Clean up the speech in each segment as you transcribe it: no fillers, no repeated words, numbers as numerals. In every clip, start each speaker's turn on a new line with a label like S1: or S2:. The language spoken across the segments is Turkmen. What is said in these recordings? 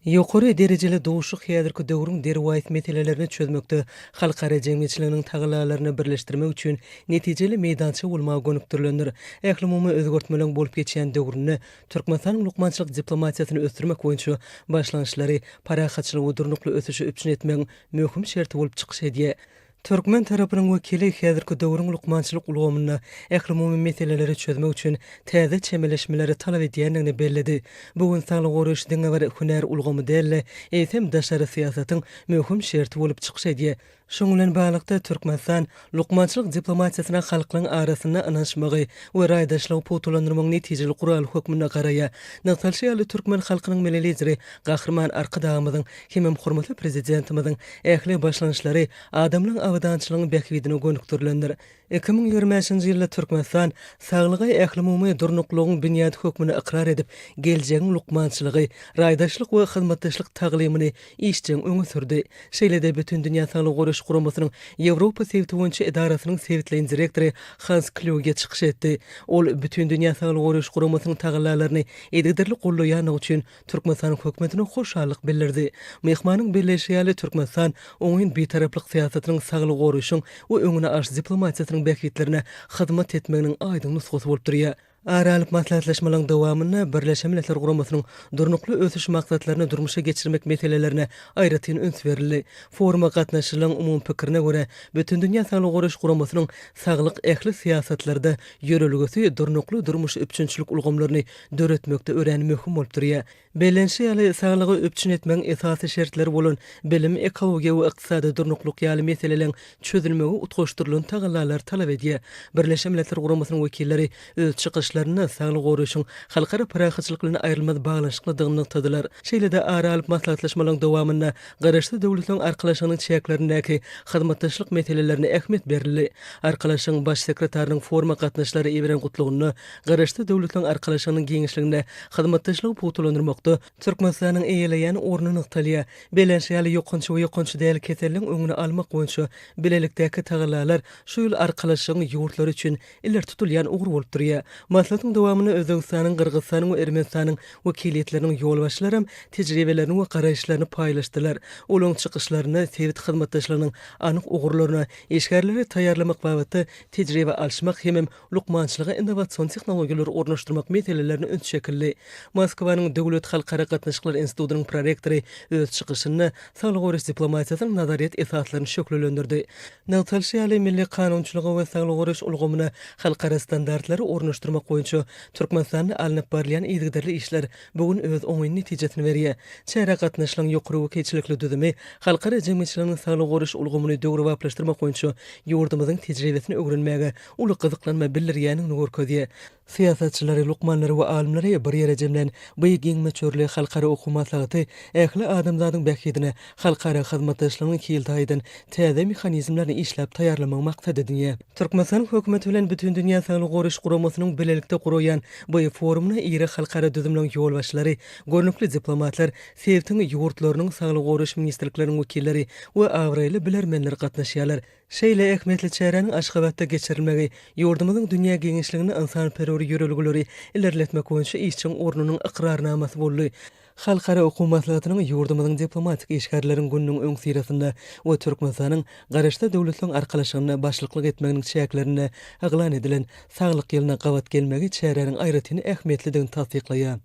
S1: Ýokary derejeli duşuşyk häzirki döwrüň derwaýys meselelerini çözmekde halkara jemgyýetçiliginiň tagallalaryny birleşdirmek üçin netijeli meýdança bolmaga gönükdirilendir. Ählumumy özgertmeleriň bolup geçýän döwründe Türkmenistanyň lukmançylyk diplomatiýasyny ösdürmek boýunça başlangyçlary parahatçylygy we durnukly ösüşi üpjün etmegiň möhüm şerti bolup çykyş edýär. Türkmen tarapynyň wekili häzirki döwrüň lukmançylyk ulgamynda ählumumy meseleleri çözmek üçin täze çemeleşmeleri talap edýändigini belledi. Bu gün saglygy goraýyş diňe bir hünär ulgamy däl-de, eýsem, daşary syýasatyň möhüm şerti bolup çykyş edýär. Şunuň bilen baglylykda, Türkmenistan lukmançylyk diplomatiýasyna halklaryň arasynda ynanyşmagy we raýdaşlygy pugtalandyrmagyň netijeli guraly hökmünde garaýar. Nygtalyşy ýaly, türkmen halkynyň Milli Lideri Gahryman Arkadagymyzyň hemem hormatly Prezidentimiziň ähli başlangyçlary adamlaryň abadançylygynyň bähbidine gönükdirilendir. 2025-nji ýylda Türkmenistan saglygy ählumumy durnuklylygyň binýady hökmünde ykrar edip, geljegiň lukmançylygy, raýdaşlyk we hyzmatdaşlyk taglymyny işjeň öňe sürdi. Şeýle-de Bütindünýä Saglygy Goraýyş Guramasynyň Ýewropa sebiti boýunça edarasynyň sebitleýin direktory Hans Klýuge çykyş etdi. Ol Bütindünýä Saglygy Goraýyş Guramasynyň tagallalaryny yzygiderli goldaýandygy üçin Türkmenistanyň Hökümetine hoşallyk bildirdi. Myhmanyň belleýşi ýaly, Türkmenistan oňyn Bitaraplyk syýasatynyň saglygy goraýşyň we öňüni alyş diplomatiýasynyň bähbitlerine hyzmat etmeginiň aýdyň nusgasy bolup durýar. Ara alyp maslahatlaşmalaryň dowamynda Birleşen Milletler Guramasynyň Durnukly ösüş maksatlaryny durmuşa geçirmek meselelerine aýratyn üns berildi. Foruma gatnaşyjylaryň umumy pikirine görä, Bütindünýä Saglygy Goraýyş Guramasynyň Saglyk ähli syýasatlarda ýörelgesi durnukly durmuş üpjünçilik ulgamlaryny döretmekde örän möhüm bolup durýar. Bellenişi ýaly, saglygy üpjün etmegiň esasy şertleri bolan bilim, ekologiýa we ykdysady durnuklylyk ýaly meseleleriň çözülmegi utgaşdyrylan tagallalary talap edýär. Birleşen Milletler Guramasynyň wekilleri öz çykyşlarynda saglygy goraýşyň halkara parahatçylyk bilen aýrylmaz baglanyşyklydygyny nygtadylar. Şeýle-de ara alyp maslahatlaşmalaryň dowamynda Garaşsyz Döwletleriň Arkalaşygynyň çäklerindäki hyzmatdaşlyk meselelerine ähmiýet berildi. Arkalaşygyň Baş sekretarynyň foruma gatnaşyjylara iberen gutlagynda Garaşsyz Döwletleriň Arkalaşygynyň giňişliginde hyzmatdaşlygy pugtalandyrmakda Türkmenistanyň eýeleýän orny nygtalýar. Bellenişi ýaly, ýokanç we ýokanç däl keselleriň öňüni almak boýunça bilelikdäki tagallalar şu ýyl Arkalaşygyň ýurtlary üçin ileri tutulýan ugur bolup durýar. Maslahatyň dowamynda Özbegistanyň, Gyrgyzystanyň we Ermenistanyň wekiliýetleriniň ýolbaşçylaram tejribelerini we garaýyşlaryny paýlaşdylar. Olaryň çykyşlarynda sebit hyzmatdaşlygynyň anyk ugurlaryna, işgärleri taýýarlamak babatda tejribe alyşmak hemem lukmançylyga innowasion tehnologiýalary ornaşdyrmak meselelerine üns çekildi. Moskwanyň Döwlet halkara gatnaşyklar institutynyň prorektory öz çykyşynda saglygy goraýyş diplomatiýasynyň nazaryýet esaslaryny şöhlelendirdi. Nygtalyşy ýaly, milli kanunçylyga we saglygy goraýyş ulgamyna halkara standartlary ornaşdyrmak boýunça Türkmenistanda alnyp barylýan yzygiderli işler bu gün öz oňyn netijesini berýär. Çärä gatnaşylaň ýokary wekilçilikli düzümi halkara jemgyýetçiliginiň saglygy goraýyş ulgamyny döwrebaplaşdyrmak boýunça ýurdumyzyň tejribesini öwrenmäge uly gyzyklanma bildirýändigini görkezýär. Syýasatçylary, lukmanlary we alymlary bir ýere jemlän bu giň möçberli halkara okuw maslahaty ähli adamzadyň bähbidine halkara hyzmatdaşlygynyň hil taýdan täze mehanizmlerini işläp taýýarlamagy maksat edinýär. Türkmenistanyň Hökümeti bilen Bütindünýä Saglygy Goraýyş Guramasynyň bilelikde guraýan bu forumyna iri halkara düzümleriň ýolbaşçylary, görnükli diplomatlar, sebitiň ýurtlarynyň saglygy goraýyş ministrlikleriniň wekilleri we abraýly bilermenler gatnaşýarlar. Şeýle ähmiýetli çäräniň Aşgabatda geçirilmegi ýurdumyzyň dünýä giňişliginde ynsanperwer ýörelgeleri ilerletmek boýunça işjeň ornunyň ykrarnamasy boldy. Halkara okuw maslahatynyň ýurdumyzyň diplomatik işgärleriň gününiň öňüsyrasynda we Türkmenistanyň Garaşsyz Döwletleriň Arkalaşygynda başlyklyk etmeginiň çäklerinde yglan edilen Saglyk ýylyna gabat gelmegi çäräniň aýratyn ähmiýetlidigini tassyklaýar.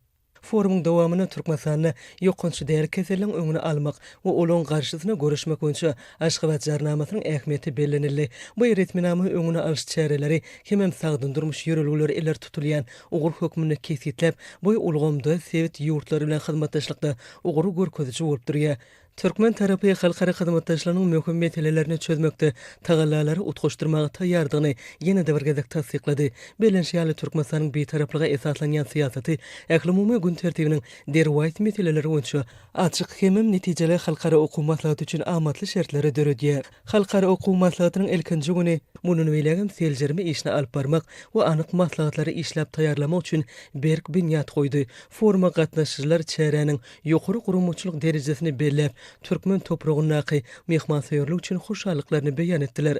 S1: Forumyň dowamynda Türkmenistanda ýokanç däl keselleriň öňüni almak we olaryň garşysyna göreşmek boýunça Aşgabat Jarnamasynyň ähmiýeti bellenildi. Bu resminama öňüni alyş çäreleri hemem sagdyn durmuş ýörelgeleri ileri tutulýan ugur hökmünde kesgitläp, bu ulgamda sebit ýurtlary bilen hyzmatdaşlykda ugur görkeziji bolup durýar. Türkmen tarapy halkara hyzmatdaşlygynyň möhüm meselelerini çözmekde tagallalary utgaşdyrmaga taýýardygyny ýene-de bir gezek tassyklady. Bellenişi ýaly, Türkmenistanyň Bitaraplyga esaslanýan syýasaty ählumumy gün tertibiniň derwaýys meseleleri boýunça açyk hemem netijeli halkara okuw maslahaty üçin amatly şertleri döredýär. Halkara okuw maslahatynyň ilkinji güni mundan beýlägem seljerme işini alyp barmak we anyk maslahatlary işläp taýýarlamak üçin berk binýat goýdy. Foruma gatnaşyjylar çäräniň ýokary guramaçylyk derejesini belläp, türkmen topragyndaky myhmansöýerlik üçin hoşallyklaryny beýan etdiler.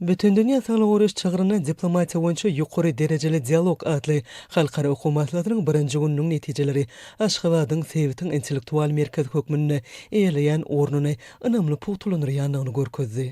S1: Bütindünýä saglygy goraýyş çygrynda diplomatiýa boýunça ýokary derejeli dialog atly halkara okuw maslahatynyň birinji gününiň netijeleri Aşgabadyň sebitiň intellektual merkezi hökmünde eýeleýän ornuny ynamly pugtalandyrýandygyny görkezdi.